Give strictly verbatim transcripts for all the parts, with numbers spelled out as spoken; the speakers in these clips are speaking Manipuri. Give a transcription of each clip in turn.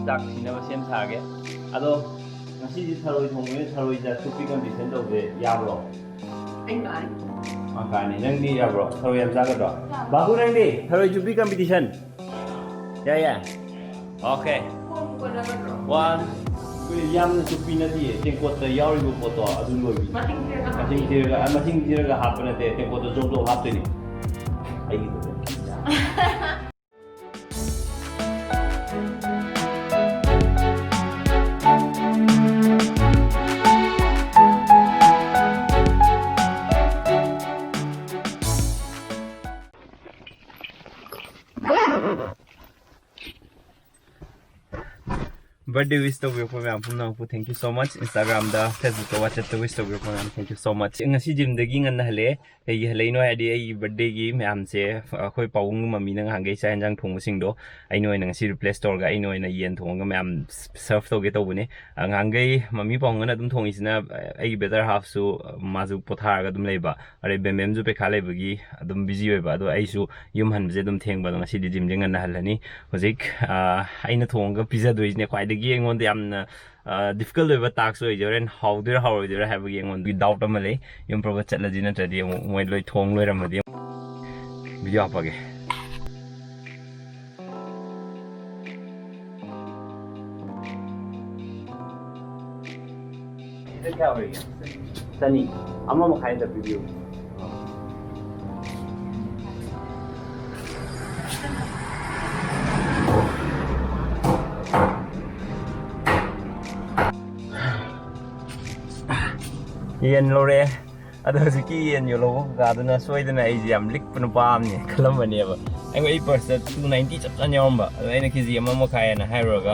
ꯆꯥꯛ ꯊꯤꯅꯕ ꯁꯦꯝ ꯁꯥꯔꯒꯦ꯫ ꯑꯗꯣ ꯉꯁꯤꯗꯤ ꯊꯔꯣꯏ ꯊꯣꯡꯕꯅꯤꯅ ꯊꯔꯣꯏ ꯆꯥ ꯆꯨꯞꯄꯤ ꯀꯝꯄꯤꯇꯤꯁꯟ ꯇꯧꯁꯦ, ꯌꯥꯕ꯭ꯔꯣ? ꯑꯩ ꯉꯥꯏ꯫ ꯃꯥ ꯀꯥꯅꯤ꯫ ꯅꯪꯗꯤ ꯌꯥꯕ꯭ꯔꯣ? ꯊꯔꯣꯏ ꯌꯥꯝ ꯆꯥꯒꯗ꯭ꯔꯣ? ꯕꯥꯕꯨ, ꯅꯪꯗꯤ ꯊꯔꯣꯏ ꯆꯨꯞꯄꯤ ꯀꯝꯄꯤꯇꯤꯁꯟ? ꯌꯥꯏ, ꯌꯥꯏ꯫ ꯑꯣꯀꯦ꯫ ꯀꯣꯟꯕꯨ ꯀꯣꯟꯅꯒꯗ꯭ꯔꯣ? ꯋꯥꯟ꯫ ꯑꯩꯈꯣꯏ ꯌꯥꯝꯅ ꯆꯨꯞꯄꯤ ꯅꯠꯇꯤꯌꯦ, ꯇꯦꯡꯀꯣꯠꯇ ꯌꯥꯎꯔꯤꯕ ꯄꯣꯠꯇꯣ ꯑꯗꯨ ꯂꯣꯏꯕꯤ꯫ ꯃꯁꯤꯡ ꯊꯤꯔꯒ ꯃꯁꯤꯡ ꯍꯥꯞꯄꯤ꯫ ꯊꯤꯔꯒ, ꯑ, ꯃꯁꯤꯡ ꯊꯤꯔꯒ ꯍꯥꯞꯄ ꯅꯠꯇꯦ, ꯇꯦꯡꯀꯣꯠꯇ ꯖꯣꯕ ꯖꯣꯕ ꯍꯥꯞꯇꯣꯏꯅꯤ꯫ ꯑꯩꯒꯤꯗꯨꯗ꯫ Birthday wish ꯇꯧꯕꯤꯔꯛꯄ ꯃꯌꯥꯝ ꯄꯨꯝꯅꯃꯛꯄꯨ thank you so much꯫ Instagram the, Facebook ꯇ, WhatsApp ꯇ wish ꯇꯧꯕꯤꯔꯛꯄ ꯃꯌꯥꯝ thank you so much꯫ ꯉꯁꯤ gym ꯗꯒꯤ ꯉꯟꯅ ꯍꯜꯂꯛꯑꯦ꯫ ꯀꯩꯒꯤ ꯍꯜꯂꯛꯏꯅꯣ ꯍꯥꯏꯔꯗꯤ ꯑꯩꯒꯤ birthday ꯒꯤ ꯃꯌꯥꯝꯁꯦ ꯑꯩꯈꯣꯏ ꯄꯥꯕꯨꯡꯒꯤ ꯃꯝꯃꯤꯅ ꯉꯍꯥꯟꯈꯩ ꯆꯥꯛ ꯌꯦꯟꯖꯥꯡ ꯊꯣꯡꯕꯁꯤꯡꯗꯣ ꯑꯩꯅ ꯑꯣꯏꯅ ꯉꯁꯤ replace ꯇꯧꯔꯒ ꯑꯩꯅ ꯑꯣꯏꯅ ꯌꯦꯟ ꯊꯣꯡꯉꯒ ꯃꯌꯥꯝ serve ꯇꯧꯒꯦ ꯇꯧꯕꯅꯦ꯫ ꯉꯍꯥꯟꯈꯩ ꯃꯝꯃꯤ ꯄꯥꯕꯨꯡꯅ ꯑꯗꯨꯝ ꯊꯣꯡꯉꯤꯁꯤꯅ ꯑꯩꯒꯤ better half ꯁꯨ ꯃꯥꯁꯨ ꯄꯣꯊꯥꯔꯒ ꯑꯗꯨꯝ ꯂꯩꯕ, ꯑꯗꯩ ꯕꯦꯝꯕꯦꯝꯁꯨ ꯄꯩꯈꯥ ꯂꯩꯕꯒꯤ ꯑꯗꯨꯝ busy ꯑꯣꯏꯕ꯫ ꯑꯗꯣ ꯑꯩꯁꯨ ꯌꯨꯝ ꯍꯟꯕꯁꯦ ꯑꯗꯨꯝ ꯊꯦꯡꯕ, ꯑꯗꯣ ꯉꯁꯤꯗꯤ gym ꯁꯦ ꯉꯟꯅ ꯍꯜꯂꯅꯤ꯫ ꯍꯧꯖꯤꯛ, ꯑ, ꯑꯩꯅ ꯊꯣꯡꯉꯒ ꯄꯤꯖꯗꯣꯏꯁꯤꯅ ꯈ꯭ꯋꯥꯏꯗꯒꯤ ꯑꯩꯉꯣꯟꯗ ꯌꯥꯝꯅ, ꯑ, difficult ꯑꯣꯏꯕ task ꯑꯣꯏꯁꯦ꯫ ꯍꯣꯔꯦꯟ ꯍꯥꯎꯗꯣꯏꯔꯥ ꯍꯥꯎꯔꯣꯏꯗꯣꯏꯔꯥ ꯍꯥꯏꯕꯒꯤ ꯑꯩꯉꯣꯟꯗꯒꯤ doubt ꯑꯃ ꯂꯩ꯫ ꯌꯨꯝ ꯄꯨꯔꯒ ꯆꯠꯂꯗꯤ, ꯅꯠꯇ꯭ꯔꯗꯤ ꯑꯃꯨꯛ ꯃꯣꯏ ꯂꯣꯏ ꯊꯣꯡ ꯂꯣꯏꯔꯝꯃꯗꯤ꯫ Video ꯍꯥꯞꯄꯒꯦ꯫ ꯁꯤꯗ ꯀꯌꯥ ꯑꯣꯏꯔꯤꯒꯦ? ꯆꯅꯤ꯫ ꯑꯃ ꯃꯈꯥꯏꯗ ꯄꯤꯕꯤꯌꯨ꯫ ꯌꯦꯟ ꯂꯧꯔꯛꯑꯦ꯫ ꯑꯗꯣ ꯍꯧꯖꯤꯛꯀꯤ ꯌꯦꯟ ꯌꯣꯜꯍꯧꯕ ꯀꯀꯥꯗꯨꯅ ꯁꯣꯏꯗꯅ ꯑꯩꯁꯦ ꯌꯥꯝ ꯂꯤꯛꯄ ꯅꯨꯄꯥ ꯑꯃꯅꯦ ꯈꯜꯂꯝꯕꯅꯦꯕ꯫ ꯑꯩꯉꯣꯟꯗ ꯑꯩ purse ꯇ two ninety ꯆꯞ ꯆꯥꯅ ꯌꯥꯎꯔꯝꯕ꯫ ꯑꯗꯣ ꯑꯩꯅ KG ꯑꯃ ꯃꯈꯥꯏ ꯍꯥꯏꯅ ꯍꯥꯏꯔꯨꯔꯒ,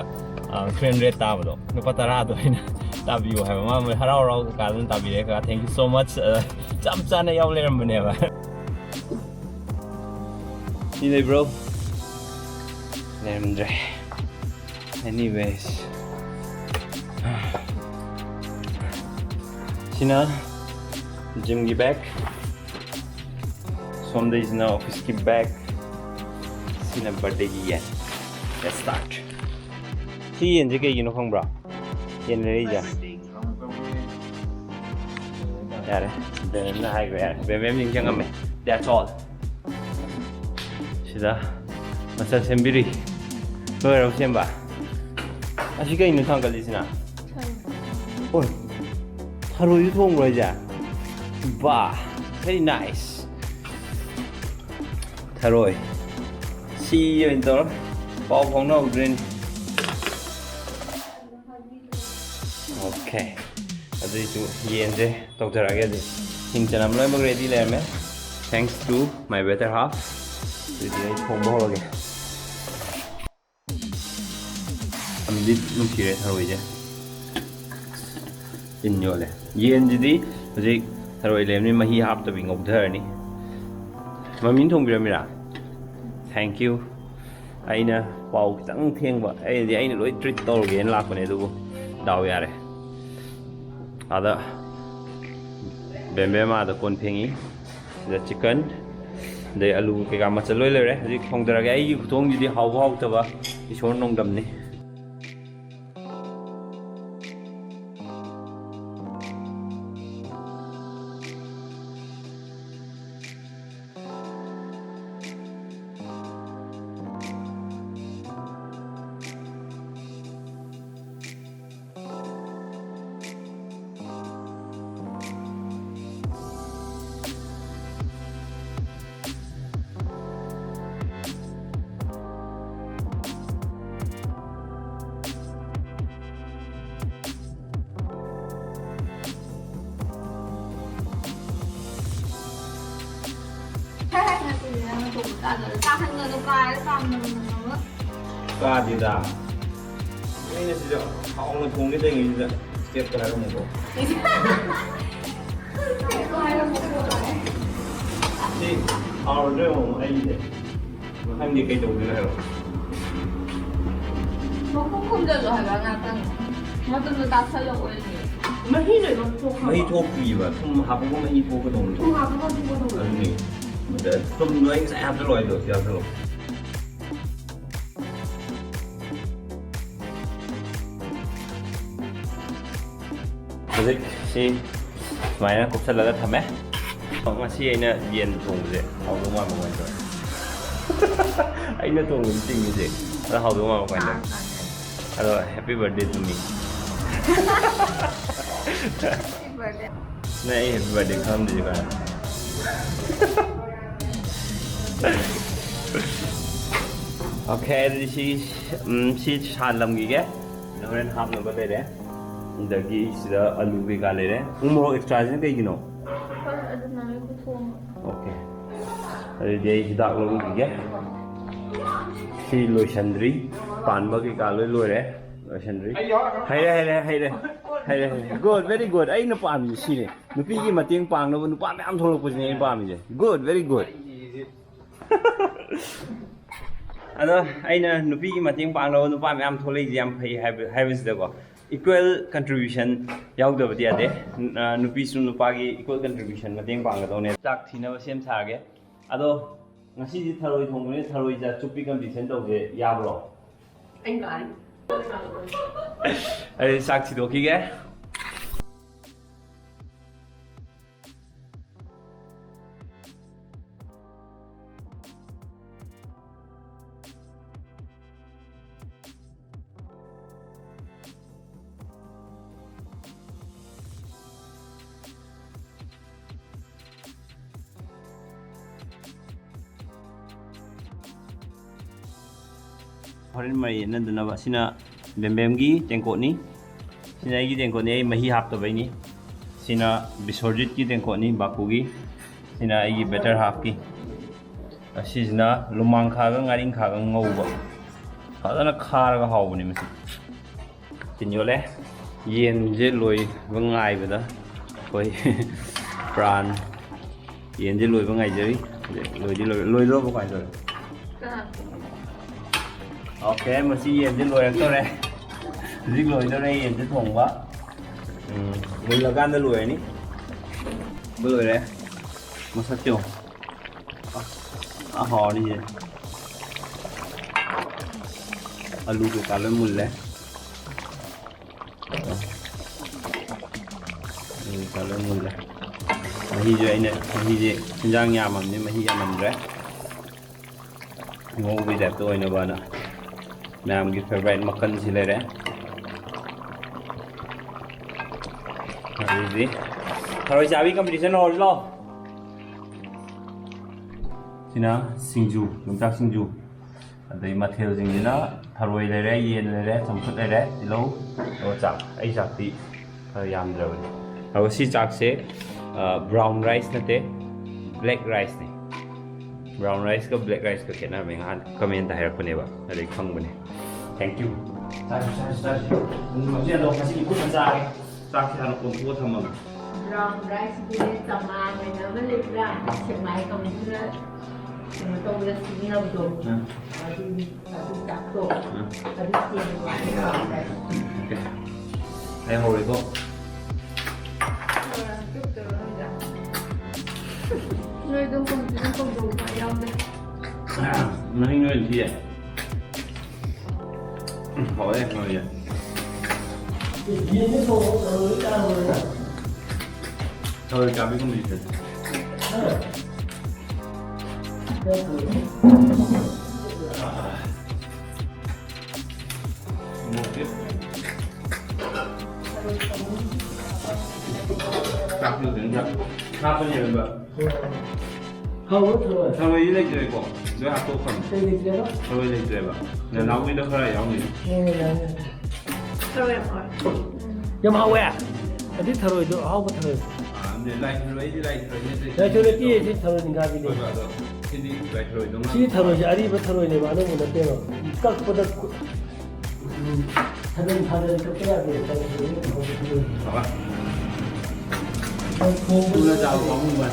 ꯑ, three hundred ꯇꯥꯕꯗꯣ, ꯂꯨꯄꯥ ꯇꯔꯥꯗꯣ ꯑꯩꯅ ꯇꯥꯕꯤꯌꯨ ꯍꯥꯏꯕ꯫ ꯃꯥ ꯍꯔꯥꯎ ꯍꯔꯥꯎ ꯀꯀꯥꯗꯨꯅ ꯇꯥꯕꯤꯔꯦ꯫ ꯀꯀꯥ, thank you so much꯫ ꯑ, ꯆꯞ ꯆꯥꯅ ꯌꯥꯎ ꯂꯩꯔꯝꯕꯅꯦꯕ꯫ ꯃꯤ ꯂꯩꯕ꯭ꯔꯣ? ꯂꯩꯔꯝꯗ꯭ꯔꯦ꯫ Anyways, ꯁꯤꯅ gym ꯒꯤ bag, ꯁꯣꯝꯗꯩꯁꯤꯅ office ꯀꯤ bag, ꯁꯤꯅ birthday ꯒꯤ ꯌꯦꯟ꯫ Let's start꯫ ꯁꯤ ꯌꯦꯟꯁꯦ ꯀꯩꯒꯤꯅꯣ ꯈꯪꯕ꯭ꯔꯥ? ꯌꯦꯟ ꯂꯩꯔꯛꯏꯁꯦ꯫ ꯌꯥꯔꯦ, ꯕꯦꯝꯕꯦꯝꯅ ꯍꯥꯏꯈ꯭ꯔꯦ, ꯌꯥꯔꯦ, ꯕꯦꯝꯕꯦꯝ ꯅꯤꯡꯁꯤꯡꯉꯝꯃꯦ꯫ That's all. ꯁꯤꯗ ꯃꯆꯜ ꯁꯦꯝꯕꯤꯔꯤ꯫ ꯂꯣꯏꯔꯕ ꯁꯦꯝꯕ? ꯑꯁꯤ ꯀꯩꯅꯣ ꯊꯥꯡꯒꯠꯂꯤꯁꯤꯅ? ꯍꯣꯏ, ꯊꯔꯣꯏꯁꯨ ꯊꯣꯡꯕ꯭ꯔꯣ ꯍꯥꯏꯁꯦ? ꯕꯥ, very nice. ꯊꯔꯣꯏ꯫ ꯁꯤ ꯑꯣꯏꯅ ꯇꯧꯔ ꯄꯥꯎ ꯐꯥꯎꯅꯍꯧꯗ꯭ꯔꯦꯅꯦ꯫ ꯑꯣꯀꯦ꯫ ꯑꯗꯨꯏꯁꯨ ꯌꯦꯟꯁꯦ ꯇꯧꯖꯔꯛꯑꯒꯦ꯫ ꯑꯗꯨꯗꯤ ꯁꯤꯡ ꯆꯅꯝ ꯂꯣꯏꯅꯃꯛ ready ꯂꯩꯔꯝꯃꯦ꯫ Thanks to my better half. ꯑꯗꯨꯗꯤ ꯑꯩ ꯊꯣꯡꯕ ꯍꯧꯔꯒꯦ꯫ ꯌꯥꯝꯗꯤ ꯅꯨꯡꯁꯤꯔꯦ ꯊꯔꯣꯏꯁꯦ꯫ ꯇꯤꯟ ꯌꯣꯠꯂꯦ꯫ ꯌꯦꯟꯁꯤꯗꯤ ꯍꯧꯖꯤꯛ ꯊꯔꯣꯏ ꯂꯩꯔꯝꯅꯤ, ꯃꯍꯤ ꯍꯥꯞꯇꯕꯤ ꯉꯧꯊꯔꯅꯤ꯫ ꯃꯃꯤꯅ ꯊꯣꯡꯕꯤꯔꯝꯃꯤꯔꯥ? Thank you꯫ ꯑꯩꯅ ꯄꯥꯎ ꯈꯤꯇꯪ ꯊꯦꯡꯕ, ꯑꯩꯗꯤ ꯑꯩꯅ ꯂꯣꯏ treat ꯇꯧꯔꯒꯦꯅ ꯂꯥꯛꯄꯅꯦ, ꯑꯗꯨꯕꯨ ꯗꯥꯎ ꯌꯥꯔꯦ꯫ ꯑꯗ ꯕꯦꯝꯕꯦꯝ ꯑꯥꯗ ꯀꯣꯟ ꯐꯦꯡꯉꯤ, ꯁꯤꯗ chicken, ꯑꯗꯩ ꯑꯂꯨ ꯀꯩꯀꯥ ꯃꯆꯜ ꯂꯣꯏ ꯂꯩꯔꯦ꯫ ꯍꯧꯖꯤꯛ ꯊꯣꯡꯗꯔꯒꯦ꯫ ꯑꯩꯒꯤ ꯈꯨꯊꯣꯡꯁꯤꯗꯤ ꯍꯥꯎꯕ ꯍꯥꯎꯇꯕ ꯏꯁꯣꯔ ꯅꯣꯡꯗꯝꯅꯤ꯫ ꯆꯥꯍꯟꯒꯅꯨ ꯀꯥꯏꯔ ꯆꯥꯝꯅꯕ ꯅꯪꯅꯕ꯫ ꯀꯥꯗꯦꯗ꯫ ꯑꯩꯅ ꯁꯤꯗ ꯍꯥꯎꯅ ꯊꯣꯡꯒꯦ ꯇꯧꯔꯤꯉꯩꯁꯤꯗ stepꯇ ꯍꯥꯏꯔꯝꯃꯨꯀꯣ꯫ ꯁꯤ ꯍꯥꯎꯔꯗ꯭ꯔꯥ ꯌꯦꯡꯉꯣ ꯑꯩꯁꯦ꯫ ꯃꯊꯪꯗꯤ ꯀꯩ ꯇꯧꯗꯣꯏꯅꯣ ꯍꯥꯏꯔꯣ꯫ ꯃꯈꯨꯝ ꯈꯨꯝꯖꯤꯜꯂꯣ ꯍꯥꯏꯕ ꯉꯥꯛꯇꯪ꯫ ꯃꯇꯨꯝꯗꯣ ꯇꯥꯁꯜꯂꯛꯑꯣꯏꯅꯦ꯫ ꯃꯍꯤ ꯂꯣꯏꯃꯛ ꯊꯣꯛꯈ꯭ꯔꯕꯣ? ꯃꯍꯤ ꯊꯣꯛꯇ꯭ꯔꯤꯕ꯫ ꯊꯨꯝ ꯍꯥꯞꯄꯒ ꯃꯍꯤ ꯊꯣꯛꯀꯗꯧꯕꯅꯤ꯫ ꯊꯨꯝ ꯍꯥꯞꯄꯒ ꯊꯣꯛꯀꯗꯧꯕꯅꯤ꯫ ꯑꯗꯨꯅꯤ꯫ ꯑꯗ ꯊꯨꯝꯗꯣ ꯑꯩ ꯉꯁꯥꯏ ꯍꯥꯞꯆꯜꯂꯣ ꯍꯥꯏꯗꯣ ꯁꯤ ꯍꯥꯞꯆꯜꯂꯣ꯫ ꯍꯧꯖꯤꯛ ꯁꯤ ꯁꯨꯃꯥꯏꯅ ꯀꯨꯞꯁꯜꯂꯒ ꯊꯝꯃꯦ꯫ ꯉꯁꯤ ꯑꯩꯅ ꯌꯦꯟ ꯊꯣꯡꯕꯁꯦ ꯍꯥꯎꯗꯧ ꯃꯥꯟꯕ ꯀꯃꯥꯏꯅ ꯇꯧꯋꯦ? ꯑꯩꯅ ꯊꯣꯡꯕꯁꯦ ꯆꯤꯡꯉꯤꯁꯦ ꯑꯗꯣ ꯍꯥꯎꯗꯧ ꯃꯥꯟꯕ ꯀꯃꯥꯏꯅ ꯇꯧꯋꯦ? ꯑꯗꯣ happy birthday to me. Happy birthday. ꯅꯪ ꯑꯩ happy birthday ꯈꯪꯉꯝꯗ꯭ꯔꯤꯁꯦ ꯀꯃꯥꯏꯅ? Okay, ꯑꯗꯨꯗꯤ ꯁꯤ, ꯎꯝ, ꯁꯤ ꯁꯥꯍꯜꯂꯝꯈꯤꯒꯦ꯫ ꯍꯣꯔꯦꯟ ꯍꯥꯞꯅꯕ ꯂꯩꯔꯦ꯫ ꯑꯗꯒꯤ ꯁꯤꯗ ꯑꯂꯨ ꯀꯩꯀꯥ ꯂꯩꯔꯦ꯫ ꯎ ꯃꯣꯔꯣꯛ extra ꯁꯤꯅ ꯀꯩꯒꯤꯅꯣ? ꯍꯣꯏ, ꯑꯗꯨ ꯅꯪꯒꯤ ꯈꯨꯊꯣꯡ꯫ Okay꯫ ꯑꯗꯨꯗꯤ ꯑꯩ ꯍꯤꯗꯥꯛ ꯂꯧꯔꯨꯈꯤꯒꯦ꯫ ꯁꯤ ꯂꯣꯏꯁꯟꯗ꯭ꯔꯤ꯫ ꯄꯥꯟꯕ ꯀꯩꯀꯥ ꯂꯣꯏ ꯂꯣꯏꯔꯦ꯫ ꯂꯣꯏꯁꯟꯗ꯭ꯔꯤ꯫ ꯍꯩꯔꯦ, ꯍꯩꯔꯦ, ꯍꯩꯔꯦ꯫ ꯍꯩꯔꯦ, ꯍꯩꯔꯦ꯫ Good, very good꯫ ꯑꯩꯅ ꯄꯥꯝꯃꯤꯁꯦ ꯁꯤꯅꯦ꯫ ꯅꯨꯄꯤꯒꯤ ꯃꯇꯦꯡ ꯄꯥꯡꯅꯕ ꯅꯨꯄꯥ ꯃꯌꯥꯝ ꯊꯣꯛꯂꯛꯄꯁꯤꯅꯦ ꯑꯩꯅ ꯄꯥꯝꯃꯤꯁꯦ꯫ Good, very good꯫ ꯑꯗꯣ ꯑꯩꯅ ꯅꯨꯄꯤꯒꯤ ꯃꯇꯦꯡ ꯄꯥꯡꯅꯕ ꯅꯨꯄꯥ ꯃꯌꯥꯝ ꯊꯣꯛꯂꯛꯏꯁꯦ ꯌꯥꯝ ꯐꯩ ꯍꯥꯏꯕ, ꯍꯥꯏꯕꯁꯤꯗꯀꯣ, equal contribution ꯌꯥꯎꯗꯕꯗꯤ ꯌꯥꯗꯦ꯫ ꯅ-, ꯅꯨꯄꯤꯁꯨ ꯅꯨꯄꯥꯒꯤ equal contribution ꯃꯇꯦꯡ ꯄꯥꯡꯒꯗꯧꯅꯦ꯫ ꯆꯥꯛ ꯊꯤꯅꯕ ꯁꯦꯝ ꯁꯥꯔꯒꯦ꯫ ꯑꯗꯣ ꯉꯁꯤꯗꯤ ꯊꯔꯣꯏ ꯊꯣꯡꯕꯅꯤꯅ ꯊꯔꯣꯏ ꯆꯥ ꯆꯨꯞꯄꯤ competition ꯇꯧꯁꯦ, ꯌꯥꯕ꯭ꯔꯣ? ꯑꯩ ꯀꯥꯅꯤ꯫ ꯑꯩ ꯆꯥꯛ ꯊꯤꯗꯣꯛꯈꯤꯒꯦ꯫ ꯍꯣꯔꯦꯟ ꯃꯔꯩ ꯌꯦꯠꯅꯗꯅꯕ꯫ ꯁꯤꯅ ꯕꯦꯝꯕꯦꯝꯒꯤ ꯇꯦꯡꯀꯣꯠꯅꯤ꯫ ꯁꯤꯅ ꯑꯩꯒꯤ ꯇꯦꯡꯀꯣꯠꯅꯤ, ꯑꯩ ꯃꯍꯤ ꯍꯥꯞꯇꯕꯩꯅꯤ꯫ ꯁꯤꯅ ꯕꯤꯁ꯭ꯋꯔꯖꯤꯠꯀꯤ ꯇꯦꯡꯀꯣꯠꯅꯤ, ꯕꯥꯀꯨꯒꯤ꯫ ꯁꯤꯅ ꯑꯩꯒꯤ better half ꯀꯤ꯫ ꯑꯁꯤꯁꯤꯅ ꯂꯨꯃꯥꯡꯈꯥꯒ ꯉꯥꯔꯤꯡꯈꯥꯒ ꯉꯧꯕ꯫ ꯐꯖꯅ ꯈꯥꯔꯒ ꯍꯥꯎꯕꯅꯤ ꯃꯁꯤ꯫ ꯇꯤꯟ ꯌꯣꯠꯂꯦ꯫ ꯌꯦꯟꯁꯦ ꯂꯣꯏꯕ ꯉꯥꯏꯕꯗ ꯑꯩꯈꯣꯏ ꯄ꯭ꯔꯥꯟ ꯌꯦꯟꯁꯦ ꯂꯣꯏꯕ ꯉꯥꯏꯖꯔꯤ꯫ ꯂꯣꯏꯗꯤ ꯂꯣꯏ-, ꯂꯣꯏꯗ꯭ꯔꯣꯕ ꯀꯃꯥꯏꯅ ꯇꯧꯔꯦ? ꯀꯅꯥ? Okay, ꯃꯁꯤ ꯌꯦꯟꯁꯦ ꯂꯣꯏꯔꯛꯇꯧꯔꯦ꯫ ꯍꯧꯖꯤꯛ ꯂꯣꯏꯗꯧꯔꯦ ꯌꯦꯟꯁꯦ ꯊꯣꯡꯕ꯫ ꯎꯝ, ꯃꯨꯜꯂꯀꯥꯟꯗ ꯂꯣꯏꯔꯅꯤ꯫ ꯂꯣꯏꯔꯦ꯫ ꯃꯁꯛꯁꯦ ꯌꯦꯡꯉꯣ꯫ ꯑ, ꯑ, ꯍꯥꯎꯔꯅꯤꯁꯦ꯫ ꯑꯂꯨ ꯀꯩꯀꯥ ꯂꯣꯏ ꯃꯨꯜꯂꯦ꯫ ꯂꯣꯏ ꯃꯨꯜꯂꯦ꯫ ꯃꯍꯤꯁꯦ ꯑꯩꯅ, ꯃꯍꯤꯁꯦ ꯏꯟꯖꯥꯡ ꯌꯥꯝꯃꯕꯅꯤ, ꯃꯍꯤ ꯌꯥꯝꯃꯟꯗ꯭ꯔꯦ꯫ ꯉꯧꯕꯒꯤ ꯇꯥꯏꯞꯇ ꯑꯣꯏꯅꯕꯅ ꯃꯌꯥꯝꯒꯤ ꯐꯦꯚꯣꯔꯥꯏꯠ ꯃꯈꯜꯁꯤ ꯂꯩꯔꯦ꯫ ꯑꯗꯨꯗꯤ ꯊꯔꯣꯏ ꯆꯥꯕꯤ ꯀꯝꯄꯤꯇꯤꯁꯟ ꯍꯧꯔꯁꯤ ꯂꯥꯛꯑꯣ꯫ ꯁꯤꯅ ꯁꯤꯡꯖꯨ, ꯌꯣꯡꯆꯥꯛ ꯁꯤꯡꯖꯨ꯫ ꯑꯗꯩ ꯃꯊꯦꯜꯁꯤꯡꯁꯤꯅ ꯊꯔꯣꯏ ꯂꯩꯔꯦ, ꯌꯦꯟ ꯂꯩꯔꯦ, ꯆꯝꯐꯨꯠ ꯂꯩꯔꯦ, ꯇꯤꯜꯍꯧ, ꯑꯗꯨꯒ ꯆꯥꯛ꯫ ꯑꯩ ꯆꯥꯛꯇꯤ ꯈꯔ ꯌꯥꯝꯗ꯭ꯔꯕꯅꯤ꯫ ꯑꯗꯨꯒ ꯁꯤ ꯆꯥꯛꯁꯦ, ꯑ, ꯕ꯭ꯔꯥꯎꯟ ꯔꯥꯏꯁ ꯅꯠꯇꯦ, ꯕ꯭ꯂꯦꯛ ꯔꯥꯏꯁꯅꯤ꯫ ꯕ꯭ꯔꯥꯎꯟ ꯔꯥꯏꯁꯀ ꯕ꯭ꯂꯦꯛ ꯔꯥꯏꯁꯀ ꯈꯦꯠꯅꯔꯝꯃꯦ꯫ ꯉꯍꯥꯟ ꯀꯃꯦꯟꯇ ꯍꯥꯏꯔꯛꯄꯅꯦꯕ, ꯑꯗꯩ ꯈꯪꯕꯅꯦ꯫ Thank you꯫ ꯆꯥꯁꯤ, ꯆꯥꯁꯤ, ꯆꯥꯁꯤ꯫ ꯎꯝ, ꯍꯧꯖꯤꯛ ꯑꯗꯣ ꯉꯁꯤꯒꯤ ꯈꯨꯠꯅ ꯆꯥꯔꯦ꯫ ꯆꯥꯛꯁꯤ ꯍꯥꯟꯅ ꯀꯣꯟꯊꯣꯛꯑ ꯊꯝꯃꯒꯦ꯫ ꯕ꯭ꯔꯥꯎꯟ ꯔꯥꯏꯁꯀꯤꯗꯤ ꯆꯃꯥꯡ ꯍꯥꯏꯅ ꯑꯃ ꯂꯩꯕ꯭ꯔꯥ? ꯁꯦꯛꯃꯥꯏ ꯀꯥꯡꯕꯨꯅ ꯀꯩꯅꯣ ꯇꯧꯕꯗ ꯁꯤꯖꯤꯟꯅꯕꯗꯣ꯫ ꯎꯝ꯫ ꯑꯗꯨ, ꯑꯗꯨ ꯆꯥꯛꯇꯣ꯫ ꯎꯝ꯫ ꯑꯗꯨ ꯁꯦꯝꯕ ꯋꯥꯅꯤ ꯕ꯭ꯔꯥꯎꯟ ꯔꯥꯏꯁ꯫ ꯑꯣꯀꯦ꯫ ꯑꯩ ꯍꯧꯔꯦꯀꯣ꯫ ꯅꯣꯏꯗꯣ ꯀꯣꯟꯕꯤꯅ ꯀꯣꯟꯗꯧꯕ ꯌꯥꯎꯗꯦ꯫ ꯃꯍꯤꯡ ꯑꯣꯏꯅ ꯊꯤꯌꯦ꯫ ꯍꯥꯎꯋꯦ, ꯍꯥꯎꯋꯦ꯫ ꯊꯔꯣꯏ ꯆꯥꯕꯤꯒꯨꯝꯕꯁꯤꯗ꯫ ꯃꯣꯔꯣꯛꯁꯦ꯫ ꯆꯥꯛꯁꯤꯗ ꯈꯤꯇꯪ ꯍꯥꯞꯄꯅꯦꯕ꯫ ꯍꯥꯎꯕ꯭ꯔꯣ ꯊꯔꯣꯏ? ꯊꯔꯣꯏꯗꯤ ꯂꯩꯇ꯭ꯔꯦꯀꯣ, ꯂꯣꯏ ꯍꯥꯞꯇꯣꯛꯈ꯭ꯔꯕꯅꯤ꯫ ꯀꯩ ꯂꯩꯇ꯭ꯔꯦꯕ? ꯊꯔꯣꯏ ꯂꯩꯇ꯭ꯔꯦꯕ꯫ ꯅꯅꯥꯎꯒꯤꯗ ꯈꯔ ꯌꯥꯎꯔꯝꯒꯅꯤ꯫ ꯌꯥꯏ, ꯌꯥꯏ, ꯌꯥꯏ꯫ ꯊꯔꯣꯏ ꯌꯥꯝ ꯍꯥꯎꯋꯦ꯫ ꯌꯥꯝ ꯍꯥꯎꯋꯦ? ꯑꯗꯨꯗꯤ ꯊꯔꯣꯏꯗꯣ ꯑꯍꯥꯎꯕ ꯊꯔꯣꯏ꯫ ꯑꯥ, ꯑꯗꯨꯗꯤ ꯂꯥꯏ ꯊꯔꯣꯏꯗꯤ ꯂꯥꯏ ꯊꯔꯣꯏ ꯅꯠꯇꯦ꯫ ꯂꯥꯏ ꯊꯔꯣꯏ ꯅꯠꯇꯤꯌꯦ, ꯁꯤ ꯊꯔꯣꯏ ꯅꯤꯡꯈꯥꯕꯤꯅꯦ꯫ ꯍꯣꯏ, ꯑꯗꯣ ꯁꯤꯗꯤ ꯂꯥꯏ ꯊꯔꯣꯏꯗꯧꯅ ꯁꯤ ꯊꯔꯣꯏꯁꯦ ꯑꯔꯤꯕ ꯊꯔꯣꯏꯅꯦꯕ, ꯑꯅꯧꯕ ꯅꯠꯇꯦꯕ꯫ ꯀꯛꯄꯗ ꯈꯨ-, ꯎꯝ, ꯊꯥꯗꯟ ꯊꯥꯗꯟ ꯀꯛꯄ ꯌꯥꯗꯦ꯫ ꯍꯣꯏ꯫ ꯊꯣꯡꯕꯗ ꯆꯥꯕ ꯄꯥꯝꯃꯨꯕ꯫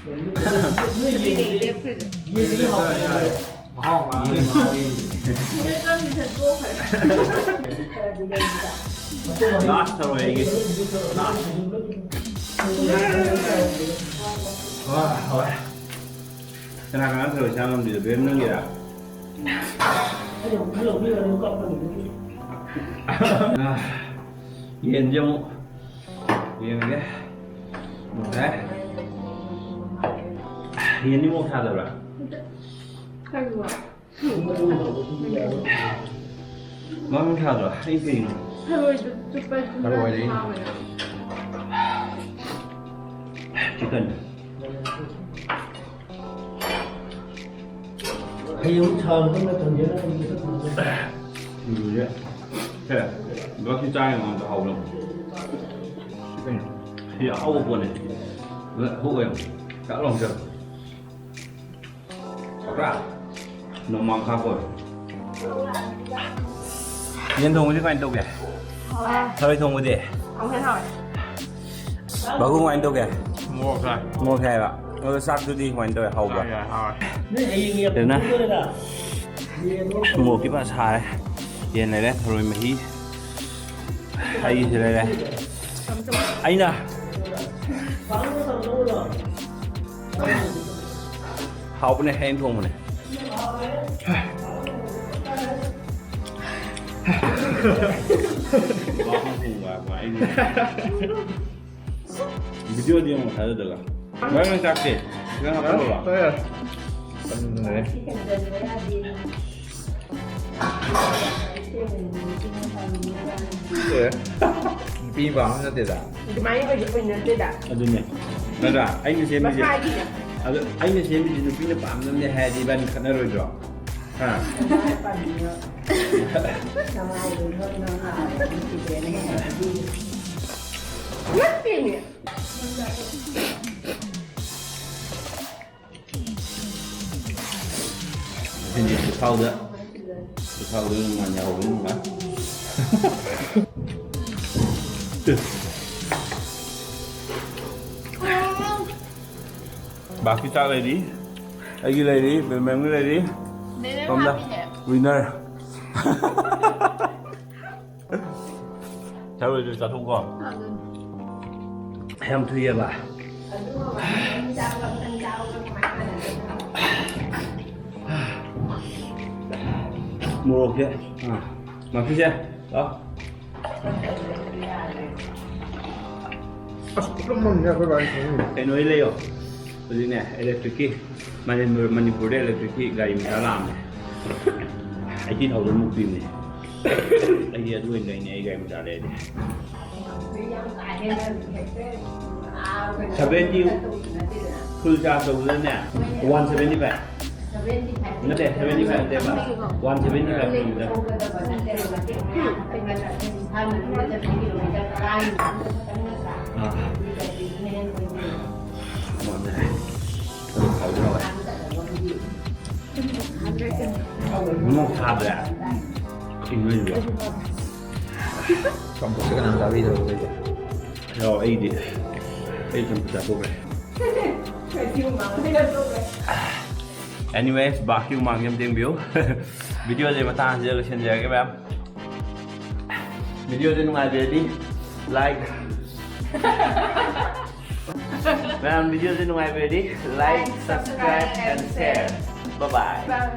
ꯅꯣꯏ ꯌꯦꯟꯗꯤ, ꯌꯦꯟꯗꯤ ꯍꯥꯎꯕꯅꯦ꯫ ꯃꯍꯥꯎ ꯃꯥꯡꯉꯦ, ꯃꯍꯥꯎ ꯌꯦꯡꯗꯦ꯫ ꯂꯥꯁ ꯊꯔꯣꯏ ꯑꯩꯒꯤ꯫ ꯂꯥꯁ꯫ ꯍꯣꯏ, ꯍꯣꯏ꯫ ꯀꯅꯥ ꯀꯅꯥ ꯊꯔꯣꯏ ꯆꯥ ꯉꯝꯗ꯭ꯔꯤꯗꯣ? ꯕꯦꯝ ꯅꯪꯒꯤꯔꯥ? ꯌꯦꯟꯁꯦ ꯑꯃꯨꯛ ꯌꯦꯡꯉꯒꯦ꯫ ꯌꯦꯟꯗꯤ ꯃꯣꯔꯣꯛ ꯁꯥꯗꯕ꯭ꯔꯥ? ꯈꯔ ꯃꯔꯣꯛ ꯁꯥꯗ꯭ꯔꯣ? ꯑꯩ ꯀꯩꯅꯣ? ꯊꯔꯣꯏꯗꯨ ꯆꯨꯞꯄ ꯆꯨꯞꯄ ꯊꯔꯣꯏꯗꯤ ꯍꯥꯎꯋꯦ꯫ ꯆꯤꯛꯀꯟ꯫ ꯍꯌꯦꯡ ꯁꯥꯔꯀꯥꯟꯗ ꯊꯝꯒꯦꯔꯥ? ꯎꯝ, ꯁꯦ, ꯕ꯭ꯂꯣꯛꯀꯤ ꯆꯥ ꯌꯦꯡꯉꯣ ꯑꯝꯇ ꯍꯥꯎꯕ꯭ꯔꯥ? ꯁꯤ ꯑꯍꯥꯎꯕ ꯄꯣꯠꯅꯦ꯫ ꯑꯗꯨꯅ ꯍꯨꯛ ꯑꯣꯏꯅ ꯆꯥꯛ ꯂꯥꯎ ꯆꯪ꯫ ꯆꯥꯎꯕ꯭ꯔꯥ? ꯅꯣꯡꯃꯥꯡꯈꯥ ꯀꯣꯏ꯫ ꯌꯦꯟ ꯊꯣꯡꯕꯗꯤ ꯀꯃꯥꯏꯅ ꯇꯧꯒꯦ? ꯍꯥꯎꯋꯦ꯫ ꯊꯔꯣꯏ ꯊꯣꯡꯕꯗꯤ? ꯑꯃꯨꯛ ꯍꯦꯟꯅ ꯍꯥꯎꯋꯦ꯫ ꯕꯥꯕꯨ ꯀꯃꯥꯏꯅ ꯇꯧꯒꯦ? ꯃꯣꯔꯣꯛ ꯁꯥꯏ꯫ ꯃꯣꯔꯣꯛ ꯁꯥꯏꯕ꯫ ꯑꯗꯣ ꯆꯥꯛꯇꯨꯗꯤ ꯀꯃꯥꯏꯅ ꯇꯧꯋꯦ? ꯍꯥꯎꯕ꯭ꯔꯥ? ꯆꯥꯏ, ꯌꯥꯏ, ꯍꯥꯎꯋꯦ꯫ ꯑꯗꯨꯅ ꯃꯣꯔꯣꯛꯇꯤ ꯐꯖꯅ ꯁꯥꯔꯦ꯫ ꯌꯦꯟ ꯂꯩꯔꯦ, ꯊꯔꯣꯏ ꯃꯍꯤ꯫ ꯑꯩꯒꯤꯁꯨ ꯂꯩꯔꯦ꯫ ꯑꯩꯅ ꯍꯥꯎꯕꯅꯦ, ꯑꯩꯅ ꯊꯣꯡꯕꯅꯦ꯫ ꯚꯤꯗꯤꯑꯣꯗꯤ ꯑꯃꯨꯛ ꯊꯥꯖꯗꯕ꯫ ꯚꯥꯏ, ꯅꯪ ꯆꯥꯛꯇꯤ? ꯈꯤꯇꯪ ꯍꯥꯞꯄꯛꯑꯣꯔꯣ? ꯍꯣꯏ, ꯍꯣꯏ꯫ ꯇꯟꯗ꯭ꯔꯦ꯫ ꯑꯦ, ꯅꯨꯄꯤ ꯄꯥꯝꯕ ꯅꯠꯇꯦꯗ꯫ ꯑꯗꯨꯃꯥꯏꯅ ꯑꯣꯏꯗꯤ ꯑꯣꯏꯅꯗꯦꯗ꯫ ꯑꯗꯨꯅꯦ꯫ ꯅꯠꯇ꯭ꯔꯥ? ꯑꯩꯅ ꯁꯦꯝꯃꯤꯁꯦ꯫ ꯃꯁꯥꯒꯤꯅꯦ꯫ ꯑꯗꯣ ꯑꯩꯅ ꯁꯦꯝꯃꯤꯁꯦ ꯅꯨꯄꯤꯅ ꯄꯥꯝꯅꯕꯅꯦ ꯍꯥꯏꯔꯗꯤ ꯏꯕꯥꯅꯤ ꯈꯠꯅꯔꯣꯏꯗ꯭ꯔꯣ? ꯍꯥ? ꯅꯃꯥꯏꯗꯣ ꯅꯣꯏ ꯅꯣꯏ ꯂꯥꯎꯔꯦ, ꯅꯨꯡꯁꯤꯗꯦꯅ ꯍꯦꯟꯅ ꯍꯥꯏꯕꯤꯔꯦ꯫ ꯅꯠꯇꯦꯃꯤ꯫ ꯁꯤꯗꯤ ꯄꯨꯈꯥꯎꯗ, ꯄꯨꯈꯥꯎꯗ ꯅꯨꯡꯉꯥꯏꯅ ꯌꯥꯍꯧꯕ ꯅꯨꯡꯉꯥꯏ꯫ ꯕꯥꯀꯤ ꯆꯥꯛ ꯂꯩꯔꯤ, ꯑꯩꯒꯤ ꯂꯩꯔꯤ, ꯕꯦꯝꯕꯦꯝꯒꯤ ꯂꯩꯔꯤ꯫ ꯅꯦꯅꯦ ꯁꯣꯝꯗ ꯍꯥꯞꯄꯤꯅꯦ꯫ Winner꯫ ꯊꯔꯣꯏꯗꯨ ꯆꯥꯊꯣꯛꯀꯣ꯫ ꯑꯗꯨꯅꯤ꯫ ꯌꯥꯝ ꯊꯨꯏꯑꯕ꯫ ꯃꯣꯔꯣꯛꯁꯦ꯫ ꯑꯥ꯫ ꯃꯥꯛꯀꯤꯁꯦ꯫ ꯂꯥꯎ꯫ ꯑꯁ ꯄꯨꯂꯞ ꯃꯝꯃꯦ ꯑꯩꯈꯣꯏ ꯕꯥꯒꯤ ꯐꯃꯨꯡ꯫ ꯀꯩꯅꯣ ꯂꯩꯌꯣ꯫ ꯍꯧꯖꯤꯛꯅꯦ electric ꯀꯤ ꯃꯅꯤꯄꯨꯔ ꯃꯅꯤꯄꯨꯔꯗ electric ꯀꯤ ꯒꯥꯔꯤ ꯃꯆꯥ ꯂꯥꯛꯑꯝꯃꯦ꯫ Eighty thousand ꯃꯨꯛ ꯄꯤꯕꯅꯦ꯫ ꯑꯩꯗꯤ ꯑꯗꯨ ꯑꯣꯏꯅ ꯂꯩꯅꯤ, ꯑꯩ ꯒꯥꯔꯤ ꯃꯆꯥ ꯂꯩꯔꯗꯤ꯫ Seventy full charge ꯇꯧꯕꯗꯅꯦ, one seventy five꯫ ꯅꯠꯇꯦ, seventy five ꯅꯠꯇꯦꯕ, one seventy five ꯄꯤꯕꯗ꯫ ꯑꯥ꯫ ꯃꯣꯠꯂꯦ꯫ ꯑꯗꯨ ꯐꯥꯎꯗꯤ ꯍꯥꯎꯋꯦ꯫ ꯃꯣꯔꯣꯛ ꯊꯥꯗ꯭ꯔꯦ꯫ ꯏꯪꯕꯁꯤꯗ꯫ ꯆꯝꯐꯨꯠꯁꯦ ꯀꯅꯥꯝ ꯆꯥꯕꯤꯗꯕ ꯑꯩꯈꯣꯏꯁꯦ꯫ ꯌꯥꯎ, ꯑꯩꯗꯤ꯫ ꯑꯩ ꯆꯝꯐꯨꯠ ꯆꯥꯊꯣꯛꯈ꯭ꯔꯦ꯫ Anyways, ꯕꯥꯀꯤ ꯍꯨꯃꯥꯡꯁꯦ ꯑꯝꯇ ꯌꯦꯡꯕꯤꯌꯨ꯫ Video ꯁꯦ ꯃꯇꯥꯡꯁꯤꯗ ꯂꯣꯏꯁꯤꯟꯖꯔꯒꯦ, ꯃꯌꯥꯝ꯫ Video ꯁꯦ ꯅꯨꯡꯉꯥꯏꯕꯤꯔꯗꯤ like꯫ ꯃꯌꯥꯝ, video say ꯅꯨꯡꯉꯥꯏꯕꯤꯔꯗꯤ like, subscribe and share꯫ Bye bye꯫ Bye.